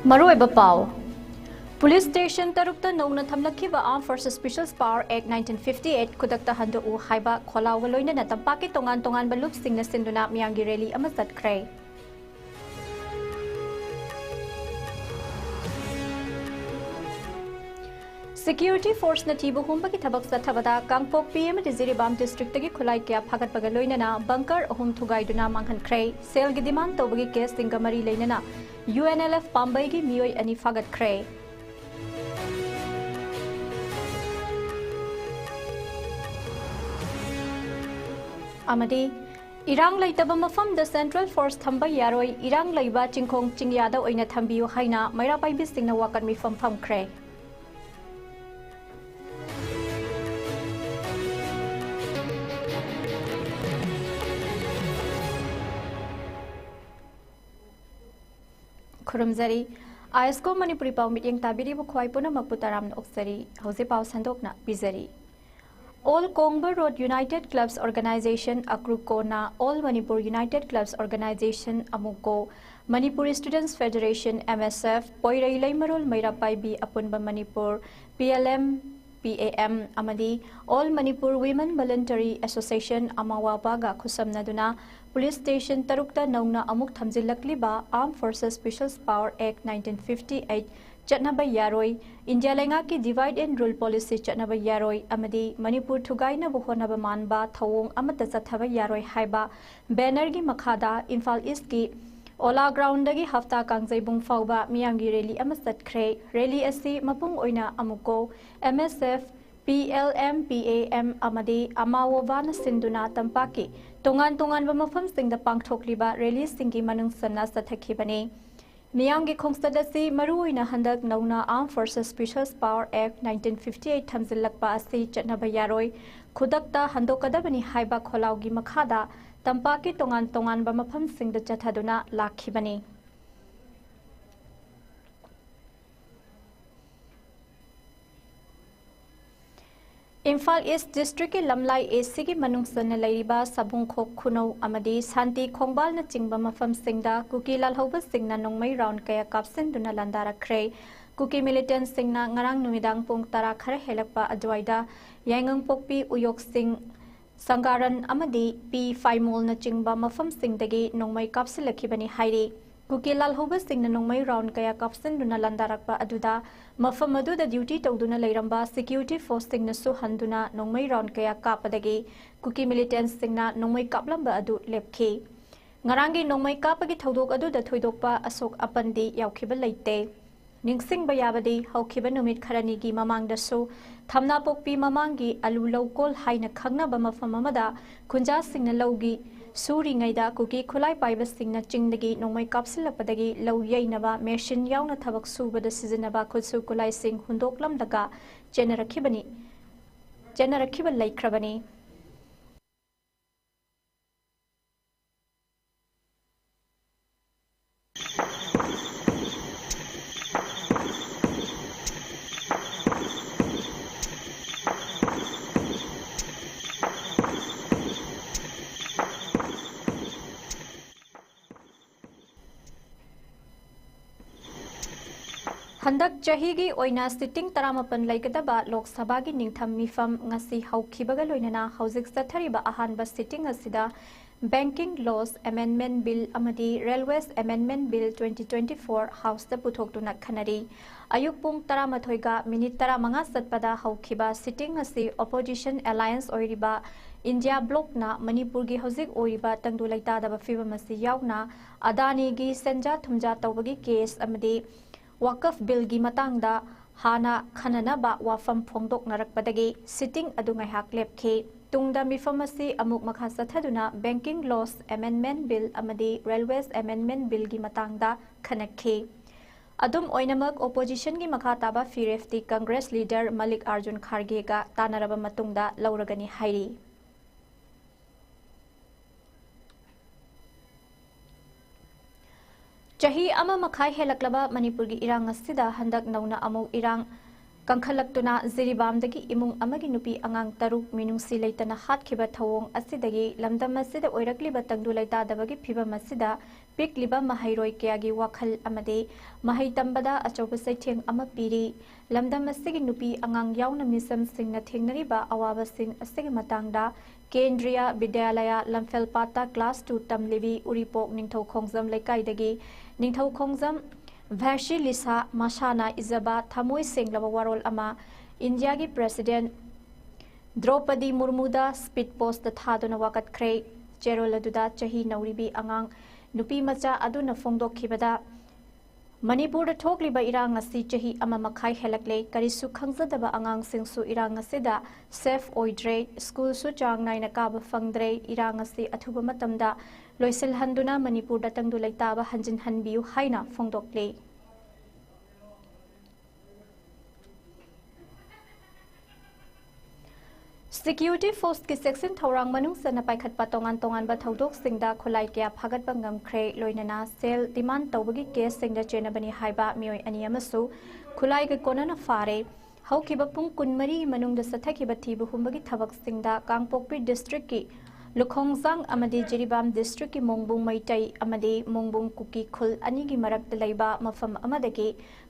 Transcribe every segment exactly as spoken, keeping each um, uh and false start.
ꯃꯔꯨꯑꯣꯏꯕ ꯄꯥꯎ꯫ Police station ꯇꯔꯨꯛꯇ ꯅꯧꯅ ꯊꯝꯂꯛꯈꯤꯕ Armed Forces Special Power Act nineteen fifty eight ꯈꯨꯗꯛꯇ ꯍꯟꯗꯣꯛꯎ ꯍꯥꯏꯕ ꯈꯣꯜꯂꯥꯎꯒ ꯂꯣꯏꯅꯅ ꯇꯝꯄꯥꯛꯀꯤ ꯇꯣꯉꯥꯟ ꯇꯣꯉꯥꯟꯕ ꯂꯨꯞꯁꯤꯡꯅ ꯁꯤꯟꯗꯨꯅ ꯃꯤꯌꯥꯝꯒꯤ ꯔꯦꯂꯤ ꯑꯃ ꯆꯠꯈ꯭ꯔꯦ꯫ ꯁꯦꯀ꯭ꯌꯨꯔꯤꯇꯤ ꯐꯣꯔꯁꯅ ꯊꯤꯕ ꯍꯨꯝꯕꯒꯤ ꯊꯕꯛ ꯆꯠꯊꯕꯗ ꯀꯥꯡꯄꯣꯛꯄꯤ ꯑꯃꯗꯤ ꯖꯤꯔꯤꯕꯥꯝ ꯗꯤꯁꯇ꯭ꯔꯤꯛꯇꯒꯤ ꯈꯨꯠꯂꯥꯏ ꯀꯌꯥ ꯐꯥꯒꯠꯄꯒ ꯂꯣꯏꯅꯅ ꯕꯪꯀꯔ ꯑꯍꯨꯝ ꯊꯨꯒꯥꯏꯗꯨꯅ ꯃꯥꯡꯍꯟꯈ꯭ꯔꯦ꯫ ꯁꯦꯜꯒꯤ ꯗꯤꯃꯥꯟ ꯇꯧꯕꯒꯤ ꯀꯦꯁꯁꯤꯡꯒ ꯃꯔꯤ ꯂꯩꯅꯅ ꯌꯨ ꯑꯦꯟ ꯑꯦꯜ ꯑꯦꯐ ꯄꯥꯝꯕꯩꯒꯤ ꯃꯤꯑꯣꯏ ꯑꯅꯤ ꯐꯥꯒꯠꯈ꯭ꯔꯦ꯫ ꯑꯃꯗꯤ ꯏꯔꯥꯡ ꯂꯩꯇꯕ ꯃꯐꯝꯗ ꯁꯦꯟꯇ꯭ꯔꯦꯜ ꯐꯣꯔꯁ ꯊꯝꯕ ꯌꯥꯔꯣꯏ, ꯏꯔꯥꯡ ꯂꯩꯕ ꯆꯤꯡꯈꯣꯡ ꯆꯤꯡꯌꯥꯗ ꯑꯣꯏꯅ ꯊꯝꯕꯤꯌꯨ ꯍꯥꯏꯅ ꯃꯩꯔꯥ ꯄꯥꯏꯕꯤꯁꯤꯡꯅ ꯋꯥꯀꯠ ꯃꯤꯐꯝ ꯐꯝꯈ꯭ꯔꯦ꯫ ꯈꯨꯔꯨꯝꯖꯔꯤ꯫ ꯑꯥꯏ ꯑꯦꯁ ꯀꯣ ꯃꯅꯤꯄꯨꯔꯤ ꯄꯥꯎ ꯃꯤꯠꯌꯦꯡ ꯇꯥꯕꯤꯔꯤꯕ ꯈ꯭ꯋꯥꯏ ꯄꯨꯝꯅꯃꯛꯄꯨ ꯇꯔꯥꯝꯅ ꯑꯣꯛꯆꯔꯤ꯫ ꯍꯧꯖꯤꯛ ꯄꯥꯎ ꯁꯟꯗꯣꯛꯅ ꯄꯤꯖꯔꯤ꯫ All Kongba Road United Clubs Organization, ꯑꯀ꯭ꯔꯨꯀꯣꯅ All Manipur United Clubs Organization, ꯑꯃꯨꯀꯣ, Manipur Students Federation, M S F, ꯄꯣꯏꯔꯩ ꯂꯩꯃꯔꯣꯜ ꯃꯩꯔꯥ ꯄꯥꯏꯕꯤ ꯑꯄꯨꯟꯕ Manipur, P L M, P A M, ꯑꯃꯗꯤ All Manipur Women Voluntary Association, ꯑꯃꯥꯋꯥꯕꯥꯒ ꯈꯨꯠꯁꯝꯅꯗꯨꯅ ꯄꯨꯂꯤꯁ ꯁ꯭ꯇꯦꯁꯟ ꯇꯔꯨꯛꯇ ꯅꯧꯅ ꯑꯃꯨꯛ ꯊꯝꯖꯤꯜꯂꯛꯂꯤꯕ Armed Forces Special Power Act nineteen fifty eight ꯆꯠꯅꯕ ꯌꯥꯔꯣꯏ, India ꯂꯩꯉꯥꯛꯀꯤ Divide and Rule Policy ꯆꯠꯅꯕ ꯌꯥꯔꯣꯏ ꯑꯃꯗꯤ ꯃꯅꯤꯄꯨꯔ ꯊꯨꯒꯥꯏꯅꯕ ꯍꯣꯠꯅꯕ ꯃꯥꯟꯕ ꯊꯧꯑꯣꯡ ꯑꯃꯠꯇ ꯆꯠꯊꯕ ꯌꯥꯔꯣꯏ ꯍꯥꯏꯕ ꯕꯦꯅꯔꯒꯤ ꯃꯈꯥꯗ ꯏꯝꯐꯥꯜ ꯏꯁꯀꯤ ꯑꯣꯂꯥ ꯒ꯭ꯔꯥꯎꯟꯗꯒꯤ ꯍꯞꯇꯥ ꯀꯥꯡꯖꯩꯕꯨꯡ ꯐꯥꯎꯕ ꯃꯤꯌꯥꯝꯒꯤ ꯔꯦꯂꯤ ꯑꯃ ꯆꯠꯈ꯭ꯔꯦ꯫ ꯔꯦꯂꯤ ꯑꯁꯤ ꯃꯄꯨꯡ ꯑꯣꯏꯅ ꯑꯃꯨꯀꯣ, M S F, P L M, P A M ꯑꯃꯗꯤ ꯑꯃꯥꯋꯣꯕꯥꯅ ꯁꯤꯟꯗꯨꯅ ꯇꯝꯄꯥꯛꯀꯤ ꯇꯣꯉꯥꯟ ꯇꯣꯉꯥꯟꯕ ꯃꯐꯝꯁꯤꯡꯗ ꯄꯥꯡꯊꯣꯛꯂꯤꯕ ꯔꯦꯂꯤꯁꯤꯡꯒꯤ ꯃꯅꯨꯡ ꯆꯟꯅ ꯆꯠꯊꯈꯤꯕꯅꯤ꯫ ꯃꯤꯌꯥꯝꯒꯤ ꯈꯣꯡꯆꯠ ꯑꯁꯤ ꯃꯔꯨꯑꯣꯏꯅ ꯍꯟꯗꯛ ꯅꯧꯅ Armed Forces Special Power Act nineteen fifty eight ꯊꯝꯖꯤꯜꯂꯛꯄ ꯑꯁꯤ ꯆꯠꯅꯕ ꯌꯥꯔꯣꯏ, ꯈꯨꯗꯛꯇ ꯍꯟꯗꯣꯛꯀꯗꯕꯅꯤ ꯍꯥꯏꯕ ꯈꯣꯜꯂꯥꯎꯒꯤ ꯃꯈꯥꯗ ꯇꯝꯄꯥꯛꯀꯤ ꯇꯣꯉꯥꯟ ꯇꯣꯉꯥꯟꯕ ꯃꯐꯝꯁꯤꯡꯗ ꯆꯠꯊꯗꯨꯅ ꯂꯥꯛꯈꯤꯕꯅꯤ꯫ ꯏꯝꯐꯥꯜ ꯏꯁ ꯗꯤꯁꯇ꯭ꯔꯤꯛꯀꯤ ꯂꯝꯂꯥꯏ ꯑꯦ ꯁꯤꯒꯤ ꯃꯅꯨꯡ ꯆꯟꯅ ꯂꯩꯔꯤꯕ ꯁꯥꯕꯨꯡꯈꯣꯛ ꯈꯨꯅꯧ ꯑꯃꯗꯤ ꯁꯥꯟꯇꯤ ꯈꯣꯡꯕꯥꯜꯅꯆꯤꯡꯕ ꯃꯐꯝꯁꯤꯡꯗ ꯀꯨꯀꯤ ꯂꯥꯜꯍꯧꯕꯁꯤꯡꯅ ꯅꯣꯡꯃꯩ ꯔꯥꯎꯟ ꯀꯌꯥ ꯀꯥꯞꯁꯤꯟꯗꯨꯅ ꯂꯥꯟꯗꯥꯔꯛꯈ꯭ꯔꯦ꯫ ꯀꯨꯀꯤ ꯃꯤꯂꯤꯇꯦꯟꯁꯤꯡꯅ ꯉꯔꯥꯡ ꯅꯨꯃꯤꯗꯥꯡ ꯄꯨꯡ ꯇꯔꯥ ꯈꯔ ꯍꯦꯜꯂꯛꯄ ꯑꯗꯨꯋꯥꯏꯗ ꯌꯥꯏꯉꯪꯄꯣꯛꯄꯤ, ꯎꯌꯣꯛꯁꯤꯡ, ꯁꯪꯒꯥꯔꯟ ꯑꯃꯗꯤ ꯄꯤ ꯐꯥꯏꯃꯣꯜꯅꯆꯤꯡꯕ ꯃꯐꯝꯁꯤꯡꯗꯒꯤ ꯅꯣꯡꯃꯩ ꯀꯥꯞꯁꯤꯜꯂꯛꯈꯤꯕꯅꯤ ꯍꯥꯏꯔꯤ꯫ ꯀꯨꯀꯤ ꯂꯥꯜꯍꯧꯕꯁꯤꯡꯅ ꯅꯣꯡꯃꯩ ꯔꯥꯎꯟ ꯀꯌꯥ ꯀꯥꯞꯁꯤꯟꯗꯨꯅ ꯂꯥꯟꯗꯥꯔꯛꯄ ꯑꯗꯨꯗ ꯃꯐꯝ ꯑꯗꯨꯗ ꯗ꯭ꯌꯨꯇꯤ ꯇꯧꯗꯨꯅ ꯂꯩꯔꯝꯕ ꯁꯦꯀ꯭ꯌꯨꯔꯤꯇꯤ ꯐꯣꯔꯁꯁꯤꯡꯅꯁꯨ ꯍꯟꯗꯨꯅ ꯅꯣꯡꯃꯩ ꯔꯥꯎꯟ ꯀꯌꯥ ꯀꯥꯞꯄꯗꯒꯤ ꯀꯨꯀꯤ ꯃꯤꯂꯤꯇꯦꯟꯁꯤꯡꯅ ꯅꯣꯡꯃꯩ ꯀꯥꯞꯂꯝꯕ ꯑꯗꯨ ꯂꯦꯞꯈꯤ꯫ ꯉꯔꯥꯡꯒꯤ ꯅꯣꯡꯃꯩ ꯀꯥꯞꯄꯒꯤ ꯊꯧꯗꯣꯛ ꯑꯗꯨꯗ ꯊꯣꯏꯗꯣꯛꯄ ꯑꯁꯣꯛ ꯑꯄꯟꯗꯤ ꯌꯥꯎꯈꯤꯕ ꯂꯩꯇꯦ꯫ ꯅꯤꯡꯁꯤꯡꯕ ꯌꯥꯕꯗꯤ ꯍꯧꯈꯤꯕ ꯅꯨꯃꯤꯠ ꯈꯔꯅꯤꯒꯤ ꯃꯃꯥꯡꯗꯁꯨ ꯊꯝꯅꯥꯄꯣꯛꯄꯤ ꯃꯃꯥꯡꯒꯤ ꯑꯂꯨ ꯂꯧꯀꯣꯜ ꯍꯥꯏꯅ ꯈꯪꯅꯕ ꯃꯐꯝ ꯑꯃꯗ ꯈꯨꯟꯖꯥꯁꯤꯡꯅ ꯂꯧꯒꯤ ꯁꯨꯔꯤꯉꯩꯗ ꯀꯨꯀꯤ ꯈꯨꯠꯂꯥꯏ ꯄꯥꯏꯕꯁꯤꯡꯅ ꯆꯤꯡꯗꯒꯤ ꯅꯣꯡꯃꯩ ꯀꯥꯞꯁꯤꯜꯂꯛꯄꯗꯒꯤ ꯂꯧ ꯌꯩꯅꯕ ꯃꯦꯁꯤꯟ ꯌꯥꯎꯅ ꯊꯕꯛ ꯁꯨꯕꯗ ꯁꯤꯖꯤꯟꯅꯕ ꯈꯨꯠꯁꯨ ꯈꯨꯠꯂꯥꯏꯁꯤꯡ ꯍꯨꯟꯗꯣꯛꯂꯝꯂꯒ ꯆꯦꯟꯅꯔꯛꯈꯤꯕꯅꯤ, ꯆꯦꯟꯅꯔꯛꯈꯤꯕ ꯂꯩꯈ꯭ꯔꯕꯅꯤ꯫ ꯍꯟꯗꯛ ꯆꯍꯤꯒꯤ ꯑꯣꯏꯅ ꯁꯤꯇꯤꯡ ꯇꯔꯥꯃꯥꯄꯟ ꯂꯩꯒꯗꯕ ꯂꯣꯛ ꯁꯚꯥꯒꯤ ꯅꯤꯡꯊꯝ ꯃꯤꯐꯝ ꯉꯁꯤ ꯍꯧꯈꯤꯕꯒ ꯂꯣꯏꯅꯅ ꯍꯧꯖꯤꯛ ꯆꯠꯊꯔꯤꯕ ꯑꯍꯥꯟꯕ ꯁꯤꯇꯤꯡ ꯑꯁꯤꯗ Banking Laws Amendment Bill ꯑꯃꯗꯤ Railways Amendment Bill twenty twenty-four ꯍꯥꯎꯁꯇ ꯄꯨꯊꯣꯛꯇꯨꯅ ꯈꯟꯅꯔꯤ꯫ ꯑꯌꯨꯛ ꯄꯨꯡ ꯇꯔꯥꯃꯥꯊꯣꯏꯒ ꯃꯤꯅꯤꯠ ꯇꯔꯥꯃꯉꯥ ꯆꯠꯄꯗ ꯍꯧꯈꯤꯕ ꯁꯤꯇꯤꯡ ꯑꯁꯤ ꯑꯣꯄꯣꯖꯤꯁꯟ ꯑꯦꯂꯥꯌꯟꯁ ꯑꯣꯏꯔꯤꯕ ꯏꯟꯗꯤꯌꯥ ꯕ꯭ꯂꯣꯛꯅ ꯃꯅꯤꯄꯨꯔꯒꯤ ꯍꯧꯖꯤꯛ ꯑꯣꯏꯔꯤꯕ ꯇꯪꯗꯨ ꯂꯩꯇꯥꯗꯕ ꯐꯤꯕꯝ ꯑꯁꯤ ꯌꯥꯎꯅ ꯑꯗꯥꯅꯤꯒꯤ ꯁꯦꯟꯖꯥ ꯊꯨꯝꯖꯥ ꯇꯧꯕꯒꯤ ꯀꯦꯁ ꯑꯃꯗꯤ ꯋꯥꯀꯐ ꯕꯤꯜꯒꯤ ꯃꯇꯥꯡꯗ ꯍꯥꯟꯅ ꯈꯟꯅꯅꯕ ꯋꯥꯐꯝ ꯐꯣꯡꯗꯣꯛꯅꯔꯛꯄꯗꯒꯤ ꯁꯤꯇꯤꯡ ꯑꯗꯨ ꯉꯥꯏꯍꯥꯛ ꯂꯦꯞꯈꯤ꯫ ꯇꯨꯡꯗ ꯃꯤꯐꯝ ꯑꯁꯤ ꯑꯃꯨꯛ ꯃꯈꯥ ꯆꯠꯊꯗꯨꯅ Banking Laws Amendment Bill ꯑꯃꯗꯤ Railways Amendment Billꯒꯤ ꯃꯇꯥꯡꯗ ꯈꯟꯅꯈꯤ꯫ ꯑꯗꯨꯝ ꯑꯣꯏꯅꯃꯛ, ꯑꯣꯄꯣꯖꯤꯁꯟꯒꯤ ꯃꯈꯥ ꯇꯥꯕ ꯐꯤꯔꯦꯞꯇꯤ ꯀꯪꯒ꯭ꯔꯦꯁ ꯂꯤꯗꯔ ꯃꯜꯂꯤꯛ ꯑꯥꯔꯖꯨꯟ ꯈꯥꯔꯒꯦꯒ ꯇꯥꯟꯅꯔꯕ ꯃꯇꯨꯡꯗ ꯂꯧꯔꯒꯅꯤ ꯍꯥꯏꯔꯤ꯫ ꯆꯍꯤ ꯑꯃ ꯃꯈꯥꯏ ꯍꯦꯜꯂꯛꯂꯕ ꯃꯅꯤꯄꯨꯔꯒꯤ ꯏꯔꯥꯡ ꯑꯁꯤꯗ ꯍꯟꯗꯛ ꯅꯧꯅ ꯑꯃꯨꯛ ꯏꯔꯥꯡ ꯀꯟꯈꯠꯂꯛꯇꯨꯅ ꯖꯤꯔꯤꯕꯥꯝꯗꯒꯤ ꯏꯃꯨꯡ ꯑꯃꯒꯤ ꯅꯨꯄꯤ ꯑꯉꯥꯡ ꯇꯔꯨꯛ ꯃꯤꯅꯨꯡꯁꯤ ꯂꯩꯇꯅ ꯍꯥꯠꯈꯤꯕ ꯊꯧꯑꯣꯡ ꯑꯁꯤꯗꯒꯤ ꯂꯝꯗꯝ ꯑꯁꯤꯗ ꯑꯣꯏꯔꯛꯂꯤꯕ ꯇꯪꯗꯨ ꯂꯩꯇꯥꯗꯕꯒꯤ ꯐꯤꯚꯝ ꯑꯁꯤꯗ ꯄꯤꯛꯂꯤꯕ ꯃꯍꯩꯔꯣꯏ ꯀꯌꯥꯒꯤ ꯋꯥꯈꯜ ꯑꯃꯗꯤ ꯃꯍꯩ ꯇꯝꯕꯗ ꯑꯆꯧꯕ ꯆꯩꯊꯦꯡ ꯑꯃ ꯄꯤꯔꯤ꯫ ꯂꯝꯗꯝ ꯑꯁꯤꯒꯤ ꯅꯨꯄꯤ ꯑꯉꯥꯡ ꯌꯥꯎꯅ ꯃꯤꯆꯝꯁꯤꯡꯅ ꯊꯦꯡꯅꯔꯤꯕ ꯑꯋꯥꯕꯁꯤꯡ ꯑꯁꯤꯒꯤ ꯃꯇꯥꯡꯗ ꯀꯦꯟꯗ꯭ꯔꯤꯌꯥ ꯕꯤꯗ꯭ꯌꯥꯂꯌꯥ ꯂꯝꯐꯦꯜꯄꯥꯠꯇ class two ꯇꯝꯂꯤꯕꯤ ꯎꯔꯤꯄꯣꯛ ꯅꯤꯡꯊꯧ ꯈꯣꯡꯖꯝ ꯂꯩꯀꯥꯏꯗꯒꯤ ꯅꯤꯡꯊꯧ ꯈꯣꯡꯖꯝ ꯚꯦꯁꯤꯂꯤꯁꯥ ꯃꯁꯥꯅ ꯏꯖꯕ ꯊꯃꯣꯏ ꯁꯦꯡꯂꯕ ꯋꯥꯔꯣꯜ ꯑꯃ ꯏꯟꯗꯤꯌꯥꯒꯤ President ꯗ꯭ꯔꯧꯄꯗꯤ ꯃꯨꯔꯃꯨꯗ speed postꯇ ꯊꯥꯗꯨꯅ ꯋꯥꯀꯠꯈ꯭ꯔꯦ꯫ ꯆꯦꯔꯣꯜ ꯑꯗꯨꯗ ꯆꯍꯤ ꯅꯧꯔꯤꯕꯤ ꯑꯉꯥꯡ ꯅꯨꯄꯤ ꯃꯆꯥ ꯑꯗꯨꯅ ꯐꯣꯡꯗꯣꯛꯈꯤꯕꯗ, ꯃꯅꯤꯄꯨꯔꯗ ꯊꯣꯛꯂꯤꯕ ꯏꯔꯥꯡ ꯑꯁꯤ ꯆꯍꯤ ꯑꯃ ꯃꯈꯥꯏ ꯍꯦꯜꯂꯛꯂꯦ꯫ ꯀꯔꯤꯁꯨ ꯈꯪꯖꯗꯕ ꯑꯉꯥꯡꯁꯤꯡꯁꯨ ꯏꯔꯥꯡ ꯑꯁꯤꯗ safe ꯑꯣꯏꯗ꯭ꯔꯦ꯫ Schoolꯁꯨ ꯆꯥꯡ ꯅꯥꯏꯅ ꯀꯥꯕ ꯐꯪꯗ꯭ꯔꯦ꯫ ꯏꯔꯥꯡ ꯑꯁꯤ ꯑꯊꯨꯕ ꯃꯇꯝꯗ ꯂꯣꯏꯁꯤꯜꯍꯟꯗꯨꯅ ꯃꯅꯤꯄꯨꯔꯗ ꯇꯪꯗꯨ ꯂꯩꯇꯥꯕ ꯍꯟꯖꯤꯟꯍꯟꯕꯤꯌꯨ ꯍꯥꯏꯅ ꯐꯣꯡꯗꯣꯛꯂꯤ꯫ Security forceꯀꯤ ꯆꯦꯛꯁꯤꯟ ꯊꯧꯔꯥꯡ ꯃꯅꯨꯡ ꯆꯟꯅ ꯄꯥꯏꯈꯠꯄ ꯇꯣꯉꯥꯟ ꯇꯣꯉꯥꯟꯕ ꯊꯧꯗꯣꯛꯁꯤꯡꯗ ꯈꯨꯠꯂꯥꯏ ꯀꯌꯥ ꯐꯥꯒꯠꯄ ꯉꯝꯈ꯭ꯔꯦ꯫ ꯂꯣꯏꯅꯅ ꯁꯦꯜ demand ꯇꯧꯕꯒꯤ caseꯁꯤꯡꯗ ꯆꯦꯟꯅꯕꯅꯤ ꯍꯥꯏꯕ ꯃꯤꯑꯣꯏ ꯑꯅꯤ ꯑꯃꯁꯨ ꯈꯨꯠꯂꯥꯏꯒ ꯀꯣꯟꯅꯅ ꯐꯥꯔꯦ꯫ ꯍꯧꯈꯤꯕ ꯄꯨꯡ ꯀꯨꯟꯃꯔꯤ ꯃꯅꯨꯡꯗ ꯆꯠꯊꯈꯤꯕ ꯊꯤꯕ ꯍꯨꯝꯕꯒꯤ ꯊꯕꯛꯁꯤꯡꯗ ꯀꯥꯡꯄꯣꯛꯄꯤ districtꯀꯤ ꯂꯨꯈꯣꯡꯖꯥꯡ ꯑꯃꯗꯤ ꯖꯤꯔꯤꯕꯥꯝ districtꯀꯤ ꯃꯣꯡꯕꯨꯡ ꯃꯩꯇꯩ ꯑꯃꯗꯤ ꯃꯣꯡꯕꯨꯡ ꯀꯨꯀꯤ ꯈꯨꯜ ꯑꯅꯤꯒꯤ ꯃꯔꯛꯇ ꯂꯩꯕ ꯃꯐꯝ ꯑꯃꯗꯒꯤ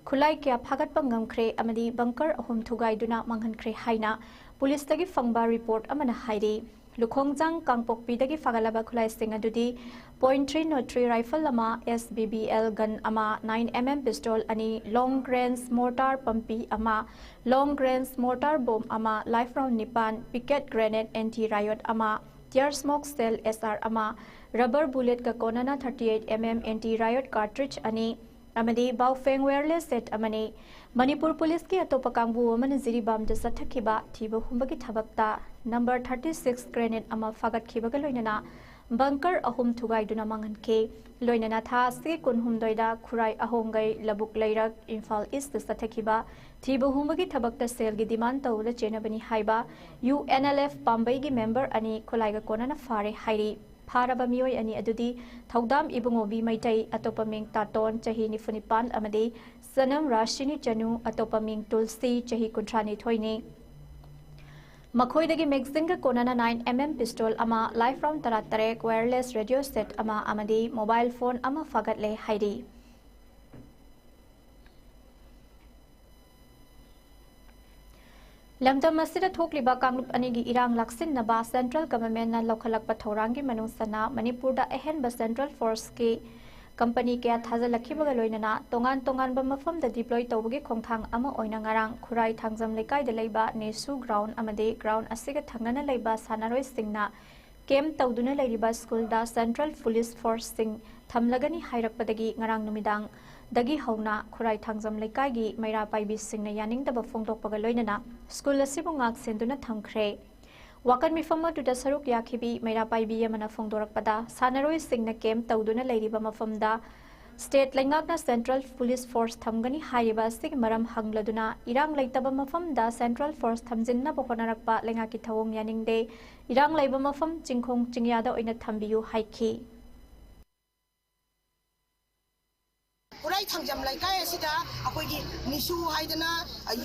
ꯈꯨꯠꯂꯥꯏ ꯀꯌꯥ ꯐꯥꯒꯠꯄ ꯉꯝꯈ꯭ꯔꯦ ꯑꯃꯗꯤ bunker ꯑꯍꯨꯝ ꯊꯨꯒꯥꯏꯗꯨꯅ ꯃꯥꯡꯍꯟꯈ꯭ꯔꯦ ꯍꯥꯏꯅ ꯄꯨꯂꯤꯁꯇꯒꯤ ꯐꯪꯕ report ꯑꯃꯅ ꯍꯥꯏꯔꯤ꯫ ꯂꯨꯈꯣꯡꯖꯥꯡ ꯀꯥꯡꯄꯣꯛꯄꯤꯗꯒꯤ ꯐꯥꯒꯠꯂꯕ ꯈꯨꯠꯂꯥꯏꯁꯤꯡ ꯑꯗꯨꯗꯤ point three nought three rifle ꯑꯃ, S B B L gun ꯑꯃ, nine M M pistol ꯑꯅꯤ, long range mortar ꯄꯝꯄꯤ ꯑꯃ, long range mortar bomb ꯑꯃ, live round ꯅꯤꯄꯥꯟ, picket grenade anti riot ꯑꯃ, tear smoke shell S R ꯑꯃ, rubber bulletꯀ ꯀꯣꯟꯅꯅ thirty eight M M anti riot cartridge ꯑꯅꯤ, ꯑꯃꯗꯤ Baofeng wireless set ꯑꯃꯅꯤ꯫ ꯃꯅꯤꯄꯨꯔ ꯄꯨꯂꯤꯁꯀꯤ ꯑꯇꯣꯞꯄ ꯀꯥꯡꯕꯨ ꯑꯃꯅ ꯖꯤꯔꯤꯕꯥꯝꯗ ꯆꯠꯊꯈꯤꯕ ꯊꯤꯕ ꯍꯨꯝꯕꯒꯤ ꯊꯕꯛꯇ number thirty six grenade ꯑꯃ ꯐꯥꯒꯠꯈꯤꯕꯒ ꯂꯣꯏꯅꯅ bunker ꯑꯍꯨꯝ ꯊꯨꯒꯥꯏꯗꯨꯅ ꯃꯥꯡꯍꯟꯈꯤ꯫ ꯂꯣꯏꯅꯅ ꯊꯥ ꯑꯁꯤꯒꯤ ꯀꯨꯟꯍꯨꯝꯗꯣꯏꯗ ꯈꯨꯔꯥꯏ ꯑꯍꯣꯡꯒꯩ ꯂꯧꯕꯨꯛ ꯂꯩꯔꯛ ꯏꯝꯐꯥꯜ Eastꯇ ꯆꯠꯊꯈꯤꯕ ꯊꯤꯕ ꯍꯨꯝꯕꯒꯤ ꯊꯕꯛꯇ ꯁꯦꯜꯒꯤ demand ꯇꯧꯕꯗ ꯆꯦꯟꯅꯕꯅꯤ ꯍꯥꯏꯕ U N L F ꯄꯥꯝꯕꯩꯒꯤ member ꯑꯅꯤ ꯈꯨꯠꯂꯥꯏꯒ ꯀꯣꯟꯅꯅ ꯐꯥꯔꯦ ꯍꯥꯏꯔꯤ꯫ ꯐꯥꯔꯕ ꯃꯤꯑꯣꯏ ꯑꯅꯤ ꯑꯗꯨꯗꯤ ꯊꯧꯗꯥꯝ ꯏꯕꯨꯡꯉꯣꯕꯤ ꯃꯩꯇꯩ, ꯑꯇꯣꯞꯄ ꯃꯤꯡ ꯇꯥꯇꯣꯟ, ꯆꯍꯤ ꯅꯤꯐꯨ ꯅꯤꯄꯥꯟ ꯑꯃꯗꯤ ꯁꯅꯝ ꯔꯥꯁꯤꯅꯤ ꯆꯅꯨ, ꯑꯇꯣꯞꯄ ꯃꯤꯡ ꯇꯨꯜꯁꯤ, ꯆꯍꯤ ꯀꯨꯟꯊ꯭ꯔꯥꯅꯤꯊꯣꯏꯅꯤ꯫ ꯃꯈꯣꯏꯗꯒꯤ magazine ꯒ ꯀꯣꯟꯅꯅ nine M M pistol ꯑꯃ, live round ꯇꯔꯥꯇꯔꯦꯠ, wireless radio set ꯑꯃ ꯑꯃꯗꯤ mobile phone ꯑꯃ ꯐꯥꯒꯠꯂꯦ ꯍꯥꯏꯔꯤ꯫ ꯂꯝꯗꯝ ꯑꯁꯤꯗ ꯊꯣꯛꯂꯤꯕ ꯀꯥꯡꯂꯨꯞ ꯑꯅꯤꯒꯤ ꯏꯔꯥꯡ ꯂꯥꯛꯁꯤꯟꯅꯕ central government ꯅ ꯂꯧꯈꯠꯂꯛꯄ ꯊꯧꯔꯥꯡꯒꯤ ꯃꯅꯨꯡ ꯆꯟꯅ ꯃꯅꯤꯄꯨꯔꯗ ꯑꯍꯦꯟꯕ central force ꯀꯤ company ꯀꯌꯥ ꯊꯥꯖꯤꯜꯂꯛꯈꯤꯕꯒ ꯂꯣꯏꯅꯅ ꯇꯣꯉꯥꯟ ꯇꯣꯉꯥꯟꯕ ꯃꯐꯝꯗ deploy ꯇꯧꯕꯒꯤ ꯈꯣꯡꯊꯥꯡ ꯑꯃ ꯑꯣꯏꯅ ꯉꯔꯥꯡ ꯈꯨꯔꯥꯏ ꯊꯥꯡꯖꯝ ꯂꯩꯀꯥꯏꯗ ꯂꯩꯕ ꯅꯦꯁꯨ ground ꯑꯃꯗꯤ ground ꯑꯁꯤꯒ ꯊꯪꯅꯅ ꯂꯩꯕ ꯁꯥꯟꯅꯔꯣꯏꯁꯤꯡꯅ camp ꯇꯧꯗꯨꯅ ꯂꯩꯔꯤꯕ school ꯗ central police force ꯁꯤꯡ ꯊꯝꯂꯒꯅꯤ ꯍꯥꯏꯔꯛꯄꯗꯒꯤ ꯉꯔꯥꯡ ꯅꯨꯃꯤꯗꯥꯡꯗꯒꯤ ꯍꯧꯅ ꯈꯨꯔꯥꯏ ꯊꯥꯡꯖꯝ ꯂꯩꯀꯥꯏꯒꯤ ꯃꯩꯔꯥ ꯄꯥꯏꯕꯤꯁꯤꯡꯅ ꯌꯥꯅꯤꯡꯗꯕ ꯐꯣꯡꯗꯣꯛꯄꯒ ꯂꯣꯏꯅꯅ school ꯑꯁꯤꯕꯨ ꯉꯥꯛ ꯁꯦꯟꯗꯨꯅ ꯊꯝꯈ꯭ꯔꯦ꯫ ꯋꯥꯀꯠ ꯃꯤꯐꯝ ꯑꯗꯨꯗ ꯁꯔꯨꯛ ꯌꯥꯈꯤꯕꯤ ꯃꯩꯔꯥ ꯄꯥꯏꯕꯤ ꯑꯃꯅ ꯐꯣꯡꯗꯣꯔꯛꯄꯗ, ꯁꯥꯟꯅꯔꯣꯏꯁꯤꯡꯅ camp ꯇꯧꯗꯨꯅ ꯂꯩꯔꯤꯕ ꯃꯐꯝꯗ state ꯂꯩꯉꯥꯛꯅ central police force ꯊꯝꯒꯅꯤ ꯍꯥꯏꯔꯤꯕ ꯑꯁꯤꯒꯤ ꯃꯔꯝ ꯍꯪꯂꯗꯨꯅ, ꯏꯔꯥꯡ ꯂꯩꯇꯕ ꯃꯐꯝꯗ central force ꯊꯝꯖꯤꯟꯅꯕ ꯍꯣꯠꯅꯔꯛꯄ ꯂꯩꯉꯥꯛꯀꯤ ꯊꯧꯑꯣꯡ ꯌꯥꯅꯤꯡꯗꯦ, ꯏꯔꯥꯡ ꯂꯩꯕ ꯃꯐꯝ ꯆꯤꯡꯈꯣꯡ ꯆꯤꯡꯌꯥꯗ ꯑꯣꯏꯅ ꯊꯝꯕꯤꯌꯨ ꯍꯥꯏꯈꯤ꯫ ꯈꯨꯔꯥꯏ ꯊꯥꯡꯖꯝ ꯂꯩꯀꯥꯏ ꯑꯁꯤꯗ ꯑꯩꯈꯣꯏꯒꯤ ꯅꯤꯁꯨ ꯍꯥꯏꯗꯅ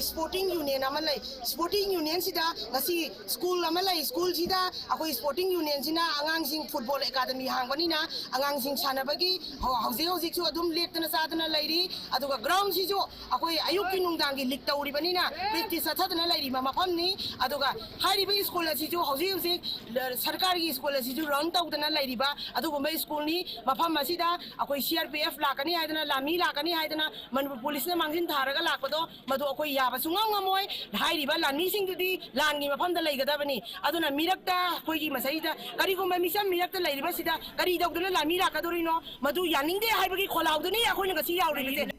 sporting union ꯑꯃ ꯂꯩ꯫ Sporting union ꯁꯤꯗ ꯉꯁꯤ school ꯑꯃ ꯂꯩ꯫ School ꯁꯤꯗ ꯑꯩꯈꯣꯏ sporting union ꯁꯤꯅ ꯑꯉꯥꯡꯁꯤꯡ football academy ꯍꯥꯡꯕꯅꯤꯅ ꯑꯉꯥꯡꯁꯤꯡ ꯁꯥꯟꯅꯕꯒꯤ ꯍꯧ-, ꯍꯧꯖꯤꯛ ꯍꯧꯖꯤꯛꯁꯨ ꯑꯗꯨꯝ ꯂꯦꯞꯇꯅ ꯆꯥꯗꯅ ꯂꯩꯔꯤ꯫ ꯑꯗꯨꯒ ground ꯁꯤꯁꯨ ꯑꯩꯈꯣꯏ ꯑꯌꯨꯛꯀꯤ ꯅꯨꯡꯗꯥꯡꯒꯤ league ꯇꯧꯔꯤꯕꯅꯤꯅ practice ꯆꯠꯊꯗꯅ ꯂꯩꯔꯤꯕ ꯃꯐꯝꯅꯤ꯫ ꯑꯗꯨꯒ ꯍꯥꯏꯔꯤꯕ school ꯑꯁꯤꯁꯨ ꯍꯧꯖꯤꯛ ꯍꯧꯖꯤꯛ ꯁꯔꯀꯥꯔꯒꯤ school ꯑꯁꯤꯁꯨ run ꯇꯧꯗꯅ ꯂꯩꯔꯤꯕ ꯑꯗꯨꯒꯨꯝꯕ school ꯅꯤ꯫ ꯃꯐꯝ ꯑꯁꯤꯗ ꯑꯩꯈꯣꯏ C R P F ꯂꯥꯛꯀꯅꯤ ꯍꯥꯏꯗꯅ, ꯂꯥꯟꯃꯤ ꯂꯥꯛꯀꯅꯤ ꯍꯥꯏꯗꯅ ꯃꯅꯤꯄꯨꯔ police ꯅ ꯃꯥꯡꯖꯤꯟ ꯊꯥꯔꯒ ꯂꯥꯛꯄꯗꯣ, ꯃꯗꯨ ꯑꯩꯈꯣꯏ ꯌꯥꯕ ꯁꯨꯡꯉꯝ ꯉꯝꯃꯣꯏ꯫ ꯍꯥꯏꯔꯤꯕ ꯂꯥꯟꯃꯤꯁꯤꯡꯗꯨꯗꯤ ꯂꯥꯟꯒꯤ ꯃꯐꯝꯗ ꯂꯩꯒꯗꯕꯅꯤ꯫ ꯑꯗꯨꯅ ꯃꯤꯔꯛꯇ ꯑꯩꯈꯣꯏꯒꯤ ꯃꯁꯤꯗ ꯀꯔꯤꯒꯨꯝꯕ ꯃꯤꯆꯝ ꯃꯤꯔꯛꯇ ꯂꯩꯔꯤꯕꯁꯤꯗ ꯀꯔꯤ ꯇꯧꯗꯅ ꯂꯥꯟꯃꯤ ꯂꯥꯛꯀꯗꯧꯔꯤꯅꯣ? ꯃꯗꯨ ꯌꯥꯅꯤꯡꯗꯦ ꯍꯥꯏꯕꯒꯤ ꯈꯣꯜꯂꯥꯎꯗꯨꯅꯤ ꯑꯩꯈꯣꯏꯅ ꯉꯁꯤ ꯌꯥꯎꯔꯤꯕꯁꯦ꯫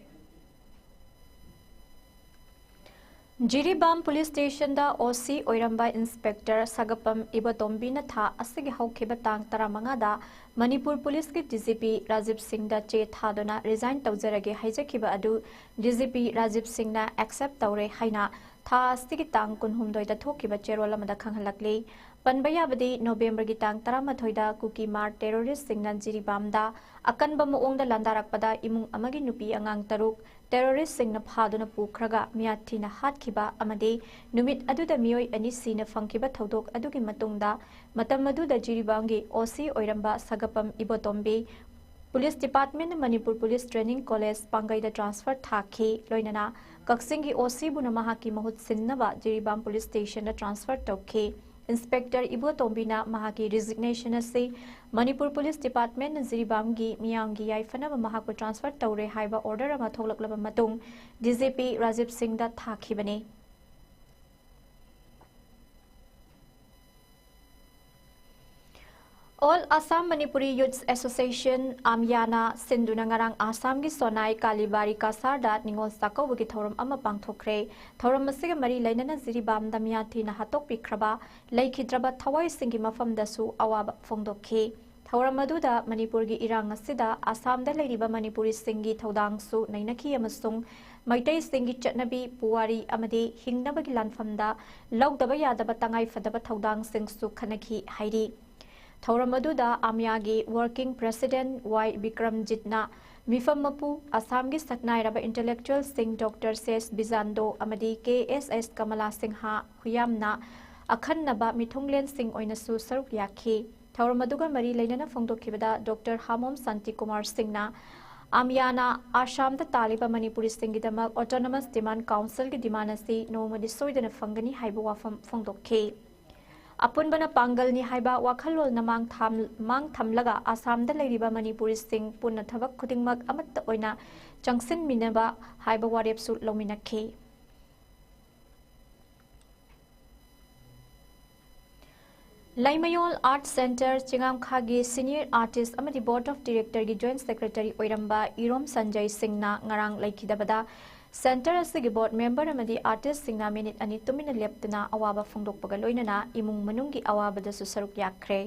ꯖꯤꯔꯤꯕꯥꯝ police station ꯗ O C ꯑꯣꯏꯔꯝꯕ Inspector ꯁꯒꯄꯝ ꯏꯕꯣꯇꯣꯝꯕꯤꯅ ꯊꯥ ꯑꯁꯤꯒꯤ ꯍꯧꯈꯤꯕ ꯇꯥꯡ ꯇꯔꯥꯃꯉꯥꯗ ꯃꯅꯤꯄꯨꯔ police ꯀꯤ D G P ꯔꯥꯖꯤꯕ ꯁꯤꯡꯗ ꯆꯦ ꯊꯥꯗꯨꯅ resign ꯇꯧꯖꯔꯒꯦ ꯍꯥꯏꯖꯈꯤꯕ ꯑꯗꯨ D G P ꯔꯥꯖꯤꯕ ꯁꯤꯡꯅ accept ꯇꯧꯔꯦ ꯍꯥꯏꯅ ꯊꯥ ꯑꯁꯤꯒꯤ ꯇꯥꯡ ꯀꯨꯟꯍꯨꯝꯗꯣꯏꯗ ꯊꯣꯛꯈꯤꯕ ꯆꯦꯔꯣꯜ ꯑꯃꯗ ꯈꯪꯍꯜꯂꯛꯂꯤ꯫ ꯄꯟꯕ ꯌꯥꯕꯗꯤ, ꯅꯣꯕꯦꯝꯕꯔꯒꯤ ꯇꯥꯡ ꯇꯔꯥꯃꯥꯊꯣꯏꯗ ꯀꯨꯀꯤ ꯃꯥꯔ terrorist ꯁꯤꯡꯅ ꯖꯤꯔꯤꯕꯥꯝꯗ ꯑꯀꯟꯕ ꯃꯑꯣꯡꯗ ꯂꯥꯟꯗꯥꯔꯛꯄꯗ ꯏꯃꯨꯡ ꯑꯃꯒꯤ ꯅꯨꯄꯤ ꯑꯉꯥꯡ ꯇꯔꯨꯛ, terroristꯁꯤꯡꯅ ꯐꯥꯗꯨꯅ ꯄꯨꯈ꯭ꯔꯒ ꯃꯤꯌꯥꯊꯤꯅ ꯍꯥꯠꯈꯤꯕ ꯑꯃꯗꯤ ꯅꯨꯃꯤꯠ ꯑꯗꯨꯗ ꯃꯤꯑꯣꯏ ꯑꯅꯤ ꯁꯤꯅ ꯐꯪꯈꯤꯕ ꯊꯧꯗꯣꯛ ꯑꯗꯨꯒꯤ ꯃꯇꯨꯡꯗ ꯃꯇꯝ ꯑꯗꯨꯗ ꯖꯤꯔꯤꯕꯥꯝꯒꯤ ꯑꯣ ꯁꯤ ꯑꯣꯏꯔꯝꯕ ꯁꯒꯄꯝ ꯏꯕꯣꯇꯣꯝꯕꯤ ꯄꯨꯂꯤꯁ ꯗꯤꯄꯥꯔꯠꯃꯦꯟꯅ ꯃꯅꯤꯄꯨꯔ ꯄꯨꯂꯤꯁ ꯇ꯭ꯔꯦꯅꯤꯡ ꯀꯣꯂꯦꯖ ꯄꯥꯡꯒꯩꯗ ꯇ꯭ꯔꯥꯟꯁꯐꯔ ꯊꯥꯈꯤ꯫ ꯂꯣꯏꯅꯅ ꯀꯛꯆꯤꯡꯒꯤ ꯑꯣ ꯁꯤꯕꯨꯅ ꯃꯍꯥꯛꯀꯤ ꯃꯍꯨꯠ ꯁꯤꯟꯅꯕ ꯖꯤꯔꯤꯕꯥꯝ ꯄꯨꯂꯤꯁ ꯁ꯭ꯇꯦꯁꯟꯗ ꯇ꯭ꯔꯥꯟꯁꯐꯔ ꯇꯧꯈꯤ꯫ ꯏꯟꯁꯄꯦꯛꯇꯔ ꯏꯕꯣꯇꯣꯝꯕꯤꯅ ꯃꯍꯥꯛꯀꯤ ꯔꯤꯖꯤꯒꯅꯦꯁꯟ ꯑꯁꯤ ꯃꯅꯤꯄꯨꯔ ꯄꯨꯂꯤꯁ ꯗꯤꯄꯥꯔꯠꯃꯦꯟꯅ ꯖꯤꯔꯤꯕꯥꯝꯒꯤ ꯃꯤꯌꯥꯝꯒꯤ ꯌꯥꯏꯐꯅꯕ ꯃꯍꯥꯛꯄꯨ ꯇ꯭ꯔꯥꯟꯁꯐꯔ ꯇꯧꯔꯦ ꯍꯥꯏꯕ ꯑꯣꯔꯗꯔ ꯑꯃ ꯊꯣꯛꯂꯛꯂꯕ ꯃꯇꯨꯡ ꯗꯤ ꯖꯤ ꯄꯤ ꯔꯥꯖꯤꯕ ꯁꯤꯡꯗ ꯊꯥꯈꯤꯕꯅꯤ꯫ All Assam Manipuri Youths Association, ꯑꯥꯝꯌꯥꯅ ꯁꯤꯟꯗꯨꯅ ꯉꯔꯥꯡ ꯑꯥꯁꯥꯝꯒꯤ ꯁꯣꯅꯥꯏ ꯀꯥꯂꯤꯕꯥꯔꯤ ꯀꯁꯥꯔꯗ ꯅꯤꯉꯣꯜ ꯆꯥꯛꯀꯧꯕꯒꯤ ꯊꯧꯔꯝ ꯑꯃ ꯄꯥꯡꯊꯣꯛꯈ꯭ꯔꯦ꯫ ꯊꯧꯔꯝ ꯑꯁꯤꯒ ꯃꯔꯤ ꯂꯩꯅꯅ ꯖꯤꯔꯤꯕꯥꯝꯗ ꯃꯤꯌꯥꯊꯤꯅ ꯍꯥꯠꯇꯣꯛꯄꯤꯈ꯭ꯔꯕ ꯂꯩꯈꯤꯗ꯭ꯔꯕ ꯊꯋꯥꯏꯁꯤꯡꯒꯤ ꯃꯐꯝꯗꯁꯨ ꯑꯋꯥꯕ ꯐꯣꯡꯗꯣꯛꯈꯤ꯫ ꯊꯧꯔꯝ ꯑꯗꯨꯗ ꯃꯅꯤꯄꯨꯔꯒꯤ ꯏꯔꯥꯡ ꯑꯁꯤꯗ ꯑꯁꯥꯝꯗ ꯂꯩꯔꯤꯕ ꯃꯅꯤꯄꯨꯔꯤꯁꯤꯡꯒꯤ ꯊꯧꯗꯥꯡꯁꯨ ꯅꯩꯅꯈꯤ ꯑꯃꯁꯨꯡ ꯃꯩꯇꯩꯁꯤꯡꯒꯤ ꯆꯠꯅꯕꯤ, ꯄꯨꯋꯥꯔꯤ ꯑꯃꯗꯤ ꯍꯤꯡꯅꯕꯒꯤ ꯂꯥꯟꯐꯝꯗ ꯂꯧꯗꯕ ꯌꯥꯗꯕ ꯇꯉꯥꯏꯐꯗꯕ ꯊꯧꯗꯥꯡꯁꯤꯡꯁꯨ ꯈꯟꯅꯈꯤ ꯍꯥꯏꯔꯤ꯫ ꯊꯧꯔꯝ ꯑꯗꯨꯗ ꯑꯥꯃꯌꯥꯒꯤ ꯋꯥꯔꯀꯤꯡ ꯄ꯭ꯔꯦꯁꯤꯗꯦꯟꯠ ꯋꯥꯏ ꯕꯤꯀ꯭ꯔꯝꯖꯤꯠꯅ ꯃꯤꯐꯝ ꯃꯄꯨ, ꯑꯁꯥꯝꯒꯤ ꯁꯛꯅꯥꯏꯔꯕ ꯏꯟꯇꯦꯂꯦꯛꯆꯨꯑꯦꯜꯁꯤꯡ ꯗꯣꯛꯇꯔ ꯁꯦꯁ ꯕꯤꯖꯥꯟꯗꯣ ꯑꯃꯗꯤ ꯀꯦ ꯑꯦꯁ ꯑꯦꯁ ꯀꯃꯂꯥ ꯁꯤꯡꯍ ꯍꯨꯌꯥꯝꯅ ꯑꯈꯟꯅꯕ ꯃꯤꯊꯨꯡꯂꯦꯟꯁꯤꯡ ꯑꯣꯏꯅꯁꯨ ꯁꯔꯨꯛ ꯌꯥꯈꯤ꯫ ꯊꯧꯔꯝ ꯑꯗꯨꯒ ꯃꯔꯤ ꯂꯩꯅꯅ ꯐꯣꯡꯗꯣꯛꯈꯤꯕꯗ ꯗꯣꯛꯇꯔ ꯍꯥꯃꯣꯝ ꯁꯥꯟꯇꯤꯀꯨꯃꯥꯔ ꯁꯤꯡꯅ ꯑꯥꯃꯌꯥꯅ ꯑꯁꯥꯝꯗ ꯇꯥꯜꯂꯤꯕ ꯃꯅꯤꯄꯨꯔꯤꯁꯤꯡꯒꯤꯗꯃꯛ ꯑꯣꯇꯣꯅꯣꯃꯁ ꯗꯤꯃꯥꯟ ꯀꯥꯎꯟꯁꯤꯜꯒꯤ ꯗꯤꯃꯥꯟ ꯑꯁꯤ ꯅꯣꯡꯃꯗꯤ ꯁꯣꯏꯗꯅ ꯐꯪꯒꯅꯤ ꯍꯥꯏꯕ ꯋꯥꯐꯝ ꯐꯣꯡꯗꯣꯛꯈꯤ꯫ ꯑꯄꯨꯟꯕꯅ ꯄꯥꯡꯒꯜꯅꯤ ꯍꯥꯏꯕ ꯋꯥꯈꯜꯂꯣꯟꯅ ꯃꯥꯡ ꯊꯝ-, ꯃꯥꯡ ꯊꯝꯂꯒ ꯑꯁꯥꯝꯗ ꯂꯩꯔꯤꯕ ꯃꯅꯤꯄꯨꯔꯤꯁꯤꯡ ꯄꯨꯟꯅ ꯊꯕꯛ ꯈꯨꯗꯤꯡꯃꯛ ꯑꯃꯠꯇ ꯑꯣꯏꯅ ꯆꯪꯁꯤꯟꯃꯤꯟꯅꯕ ꯍꯥꯏꯕ ꯋꯥꯔꯦꯞꯁꯨ ꯂꯧꯃꯤꯟꯅꯈꯤ꯫ ꯂꯩꯃꯌꯣꯜ ꯑꯥꯔꯠ ꯁꯦꯟꯇꯔ ꯆꯤꯉꯥꯝꯈꯥꯒꯤ ꯁꯤꯅꯤꯌꯔ ꯑꯥꯔꯇꯤꯁ ꯑꯃꯗꯤ ꯕꯣꯔꯗ ꯑꯣꯐ ꯗꯤꯔꯦꯛꯇꯔꯒꯤ ꯖꯣꯏꯟꯠ ꯁꯦꯀ꯭ꯔꯦꯇꯔꯤ ꯑꯣꯏꯔꯝꯕ ꯏꯔꯣꯝ ꯁꯟꯖꯩ ꯁꯤꯡꯅ ꯉꯔꯥꯡ ꯂꯩꯈꯤꯗꯕꯗ ꯁꯦꯟꯇꯔ ꯑꯁꯤꯒꯤ ꯕꯣꯔꯗ ꯃꯦꯝꯕꯔ ꯑꯃꯗꯤ ꯑꯥꯔꯇꯤꯁꯁꯤꯡꯅ ꯃꯤꯅꯤꯠ ꯑꯅꯤ ꯇꯨꯃꯤꯟꯅ ꯂꯦꯞꯇꯨꯅ ꯑꯋꯥꯕ ꯐꯣꯡꯗꯣꯛꯄꯒ ꯂꯣꯏꯅꯅ ꯏꯃꯨꯡ ꯃꯅꯨꯡꯒꯤ ꯑꯋꯥꯕꯗꯁꯨ ꯁꯔꯨꯛ ꯌꯥꯈ꯭ꯔꯦ꯫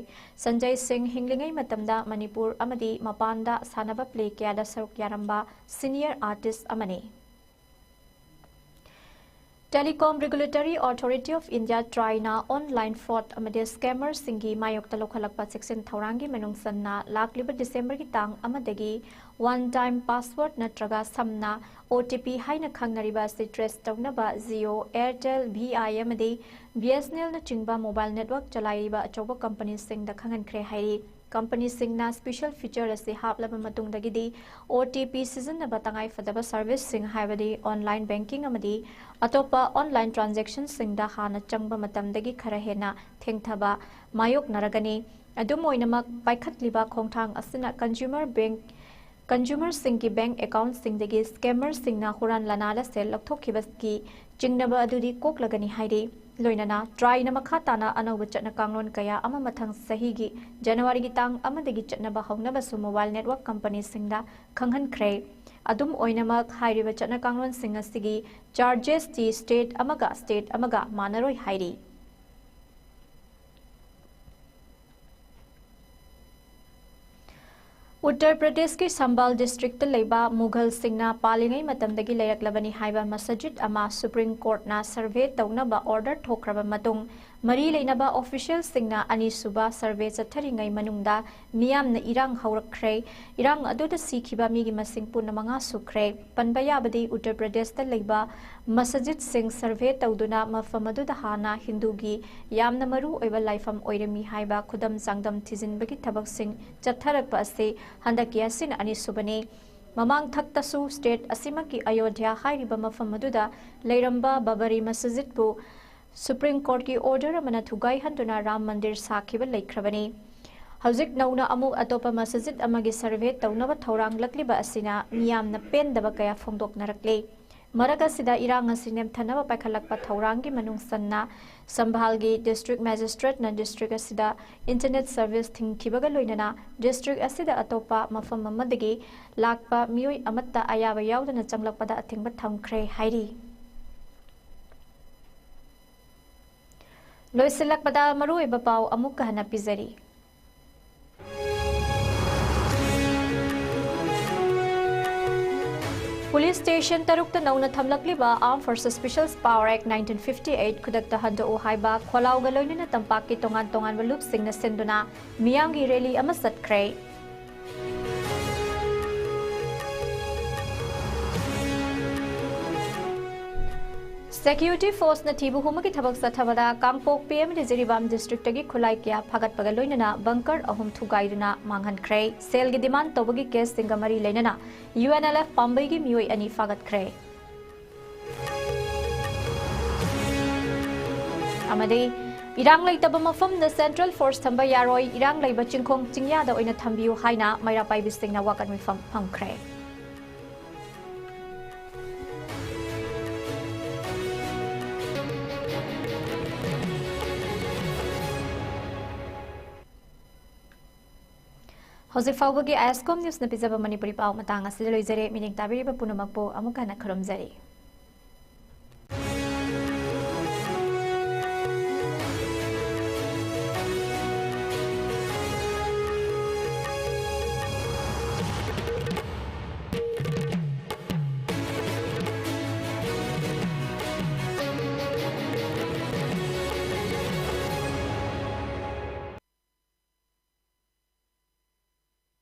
ꯁꯟꯖꯩ ꯁꯤꯡ ꯍꯤꯡꯂꯤꯉꯩ ꯃꯇꯝꯗ ꯃꯅꯤꯄꯨꯔ ꯑꯃꯗꯤ ꯃꯄꯥꯟꯗ ꯁꯥꯟꯅꯕ ꯄ꯭ꯂꯦ ꯀꯌꯥꯗ ꯁꯔꯨꯛ ꯌꯥꯔꯝꯕ ꯁꯤꯅꯤꯌꯔ ꯑꯥꯔꯇꯤꯁ ꯑꯃꯅꯤ꯫ Telecom Regulatory Authority of India, TRAI ꯅ online fraud ꯑꯃꯗꯤ scammer ꯁꯤꯡꯒꯤ ꯃꯥꯌꯣꯛꯇ ꯂꯧꯈꯠꯂꯛꯄ ꯆꯦꯛꯁꯤꯟ ꯊꯧꯔꯥꯡꯒꯤ ꯃꯅꯨꯡ ꯆꯟꯅ ꯂꯥꯛꯂꯤꯕ December ꯒꯤ ꯇꯥꯡ ꯑꯃꯗꯒꯤ one time password ꯅꯠꯇ꯭ꯔꯒ ꯁꯝꯅ O T P ꯍꯥꯏꯅ ꯈꯪꯅꯔꯤꯕ ꯑꯁꯤ trace ꯇꯧꯅꯕ Jio, Airtel, V I ꯑꯃꯗꯤ B S N L ꯅꯆꯤꯡꯕ mobile network ꯆꯂꯥꯏꯔꯤꯕ ꯑꯆꯧꯕ company ꯁꯤꯡꯗ ꯈꯪꯍꯟꯈ꯭ꯔꯦ ꯍꯥꯏꯔꯤ꯫ Company ꯁꯤꯡꯅ special feature ꯑꯁꯤ ꯍꯥꯞꯂꯕ ꯃꯇꯨꯡꯗꯒꯤꯗꯤ O T P ꯁꯤꯖꯤꯟꯅꯕ ꯇꯉꯥꯏꯐꯗꯕ service ꯁꯤꯡ, ꯍꯥꯏꯕꯗꯤ online banking ꯑꯃꯗꯤ ꯑꯇꯣꯞꯄ online transaction ꯁꯤꯡꯗ ꯍꯥꯟꯅ ꯆꯪꯕ ꯃꯇꯝꯗꯒꯤ ꯈꯔ ꯍꯦꯟꯅ ꯊꯦꯡꯊꯕ ꯃꯥꯌꯣꯛꯅꯔꯒꯅꯤ꯫ ꯑꯗꯨꯝ ꯑꯣꯏꯅꯃꯛ, ꯄꯥꯏꯈꯠꯂꯤꯕ ꯈꯣꯡꯊꯥꯡ ꯑꯁꯤꯅ consumer bank, consumer ꯁꯤꯡꯒꯤ bank account ꯁꯤꯡꯗꯒꯤ scammer ꯁꯤꯡꯅ ꯍꯨꯔꯥꯟ ꯂꯅꯥꯗ ꯁꯦꯜ ꯂꯧꯊꯣꯛꯈꯤꯕꯒꯤ ꯆꯤꯡꯅꯕ ꯑꯗꯨꯗꯤ ꯀꯣꯛꯂꯒꯅꯤ ꯍꯥꯏꯔꯤ꯫ ꯂꯣꯏꯅꯅ TRAI ꯅ ꯃꯈꯥ ꯇꯥꯅ ꯑꯅꯧꯕ ꯆꯠꯅ ꯀꯥꯡꯂꯣꯟ ꯀꯌꯥ ꯑꯃ ꯃꯊꯪ ꯆꯍꯤꯒꯤ January ꯒꯤ ꯇꯥꯡ ꯑꯃꯗꯒꯤ ꯆꯠꯅꯕ ꯍꯧꯅꯕꯁꯨ mobile network company ꯁꯤꯡꯗ ꯈꯪꯍꯟꯈ꯭ꯔꯦ꯫ ꯑꯗꯨꯝ ꯑꯣꯏꯅꯃꯛ, ꯍꯥꯏꯔꯤꯕ ꯆꯠꯅ ꯀꯥꯡꯂꯣꯟꯁꯤꯡ ꯑꯁꯤꯒꯤ charges ꯇꯤ state ꯑꯃꯒ state ꯑꯃꯒ ꯃꯥꯟꯅꯔꯣꯏ ꯍꯥꯏꯔꯤ꯫ ꯎꯠꯇꯔ ꯄ꯭ꯔꯗꯦꯁꯀꯤ ꯁꯝꯕꯥꯜ district ꯇ ꯂꯩꯕ ꯃꯨꯘꯜꯁꯤꯡꯅ ꯄꯥꯜꯂꯤꯉꯩ ꯃꯇꯝꯗꯒꯤ ꯂꯩꯔꯛꯂꯕꯅꯤ ꯍꯥꯏꯕ ꯃꯁꯖꯤꯗ ꯑꯃ Supreme Court ꯅ survey ꯇꯧꯅꯕ order ꯊꯣꯛꯈ꯭ꯔꯕ ꯃꯇꯨꯡ, ꯃꯔꯤ ꯂꯩꯅꯕ official ꯁꯤꯡꯅ ꯑꯅꯤꯁꯨꯕ survey ꯆꯠꯊꯔꯤꯉꯩ ꯃꯅꯨꯡꯗ ꯃꯤꯌꯥꯝꯅ ꯏꯔꯥꯡ ꯍꯧꯔꯛꯈ꯭ꯔꯦ꯫ ꯏꯔꯥꯡ ꯑꯗꯨꯗ ꯁꯤꯈꯤꯕ ꯃꯤꯒꯤ ꯃꯁꯤꯡ ꯄꯨꯟꯅ ꯃꯉꯥ ꯁꯨꯈ꯭ꯔꯦ꯫ ꯄꯟꯕ ꯌꯥꯕꯗꯤ, ꯎꯠꯇꯔ ꯄ꯭ꯔꯗꯦꯁꯇ ꯂꯩꯕ ꯃꯁꯖꯤꯗꯁꯤꯡ survey ꯇꯧꯗꯨꯅ ꯃꯐꯝ ꯑꯗꯨꯗ ꯍꯥꯟꯅ ꯍꯤꯟꯗꯨꯒꯤ ꯌꯥꯝꯅ ꯃꯔꯨ ꯑꯣꯏꯕ ꯂꯥꯏꯐꯝ ꯑꯣꯏꯔꯝꯃꯤ ꯍꯥꯏꯕ ꯈꯨꯗꯝ ꯆꯥꯡꯗꯝ ꯊꯤꯖꯤꯟꯕꯒꯤ ꯊꯕꯛꯁꯤꯡ ꯆꯠꯊꯔꯛꯄ ꯑꯁꯤ ꯍꯟꯗꯛꯀꯤ ꯑꯁꯤꯅ ꯑꯅꯤꯁꯨꯕꯅꯤ꯫ ꯃꯃꯥꯡ ꯊꯛꯇꯁꯨ state ꯑꯁꯤꯃꯛꯀꯤ ꯑꯌꯣꯙ꯭ꯌꯥ ꯍꯥꯏꯔꯤꯕ ꯃꯐꯝ ꯑꯗꯨꯗ ꯂꯩꯔꯝꯕ ꯕꯕꯔꯤ ꯃꯁꯖꯤꯗꯄꯨ Supreme Court ꯀꯤ order ꯑꯃꯅ ꯊꯨꯒꯥꯏꯍꯟꯗꯨꯅ ꯔꯥꯝ ꯃꯟꯗꯤꯔ ꯁꯥꯈꯤꯕ ꯂꯩꯈ꯭ꯔꯕꯅꯤ꯫ ꯍꯧꯖꯤꯛ ꯅꯧꯅ ꯑꯃꯨꯛ ꯑꯇꯣꯞꯄ ꯃꯁꯖꯤꯗ ꯑꯃꯒꯤ survey ꯇꯧꯅꯕ ꯊꯧꯔꯥꯡꯂꯛꯂꯤꯕ ꯑꯁꯤꯅ ꯃꯤꯌꯥꯝꯅ ꯄꯦꯟꯗꯕ ꯀꯌꯥ ꯐꯣꯡꯗꯣꯛꯅꯔꯛꯂꯤ꯫ ꯃꯔꯛ ꯑꯁꯤꯗ ꯏꯔꯥꯡ ꯑꯁꯤ ꯅꯦꯝꯊꯅꯕ ꯄꯥꯏꯈꯠꯂꯛꯄ ꯊꯧꯔꯥꯡꯒꯤ ꯃꯅꯨꯡ ꯆꯟꯅ ꯁꯝꯚꯥꯜꯒꯤ district magistrate ꯅ district ꯑꯁꯤꯗ internet service ꯊꯤꯡꯈꯤꯕꯒ ꯂꯣꯏꯅꯅ district ꯑꯁꯤꯗ ꯑꯇꯣꯞꯄ ꯃꯐꯝ ꯑꯃꯗꯒꯤ ꯂꯥꯛꯄ ꯃꯤꯑꯣꯏ ꯑꯃꯠꯇ ꯑꯌꯥꯕ ꯌꯥꯎꯗꯅ ꯆꯪꯂꯛꯄꯗ ꯑꯊꯤꯡꯕ ꯊꯝꯈ꯭ꯔꯦ ꯍꯥꯏꯔꯤ꯫ ꯂꯣꯏꯁꯤꯜꯂꯛꯄꯗ ꯃꯔꯨꯑꯣꯏꯕ ꯄꯥꯎ ꯑꯃꯨꯛꯀ ꯍꯟꯅ ꯄꯤꯖꯔꯤ꯫ ꯄꯨꯂꯤꯁ ꯁ꯭ꯇꯦꯁꯟ ꯇꯔꯨꯛꯇ ꯅꯧꯅ ꯊꯝꯂꯛꯂꯤꯕ Armed Forces Special Power Act nineteen fifty eight ꯈꯨꯗꯛꯇ ꯍꯟꯗꯣꯛꯎ ꯍꯥꯏꯕ ꯈꯣꯜꯂꯥꯎꯒ ꯂꯣꯏꯅꯅ ꯇꯝꯄꯥꯛꯀꯤ ꯇꯣꯉꯥꯟ ꯇꯣꯉꯥꯟꯕ ꯂꯨꯞꯁꯤꯡꯅ ꯁꯤꯟꯗꯨꯅ ꯃꯤꯌꯥꯝꯒꯤ ꯔꯦꯂꯤ ꯑꯃ ꯆꯠꯈ꯭ꯔꯦ꯫ ꯁꯦꯀ꯭ꯌꯨꯔꯤꯇꯤ ꯐꯣꯔꯁꯅ ꯊꯤꯕ ꯍꯨꯝꯕꯒꯤ ꯊꯕꯛ ꯆꯠꯊꯕꯗ ꯀꯥꯡꯄꯣꯛꯄꯤ ꯑꯃꯗꯤ ꯖꯤꯔꯤꯕꯥꯝ ꯗꯤꯁꯇ꯭ꯔꯤꯛꯇꯒꯤ ꯈꯨꯠꯂꯥꯏ ꯀꯌꯥ ꯐꯥꯒꯠꯄꯒ ꯂꯣꯏꯅꯅ ꯕꯪꯀꯔ ꯑꯍꯨꯝ ꯊꯨꯒꯥꯏꯗꯨꯅ ꯃꯥꯡꯍꯟꯈ꯭ꯔꯦ꯫ ꯁꯦꯜꯒꯤ ꯗꯤꯃꯥꯟ ꯇꯧꯕꯒꯤ ꯀꯦꯁꯁꯤꯡꯒ ꯃꯔꯤ ꯂꯩꯅꯅ ꯌꯨ ꯑꯦꯟ ꯑꯦꯜ ꯑꯦꯐ ꯄꯥꯝꯕꯩꯒꯤ ꯃꯤꯑꯣꯏ ꯑꯅꯤ ꯐꯥꯒꯠꯈ꯭ꯔꯦ꯫ ꯑꯃꯗꯤ ꯏꯔꯥꯡ ꯂꯩꯇꯕ ꯃꯐꯝꯗ ꯁꯦꯟꯇ꯭ꯔꯦꯜ ꯐꯣꯔꯁ ꯊꯝꯕ ꯌꯥꯔꯣꯏ, ꯏꯔꯥꯡ ꯂꯩꯕ ꯆꯤꯡꯈꯣꯡ ꯆꯤꯡꯌꯥꯗ ꯑꯣꯏꯅ ꯊꯝꯕꯤꯌꯨ ꯍꯥꯏꯅ ꯃꯩꯔꯥ ꯄꯥꯏꯕꯤꯁꯤꯡꯅ ꯋꯥꯀꯠ ꯃꯤꯐꯝ ꯐꯝꯈ꯭ꯔꯦ꯫ ꯍꯧꯖꯤꯛ ꯐꯥꯎꯕꯒꯤ ꯑꯥꯏ ꯑꯦꯁ ꯀꯣꯝ ꯅ꯭ꯌꯨꯁꯅ ꯄꯤꯖꯕ ꯃꯅꯤꯄꯨꯔꯤ ꯄꯥꯎ ꯃꯇꯥꯡ ꯑꯁꯤꯗ ꯂꯣꯏꯖꯔꯦ꯫ ꯃꯤꯠꯌꯦꯡ ꯇꯥꯕꯤꯔꯤꯕ ꯄꯨꯝꯅꯃꯛꯄꯨ ꯑꯃꯨꯛ ꯍꯟꯅ ꯈꯨꯔꯨꯝꯖꯔꯤ꯫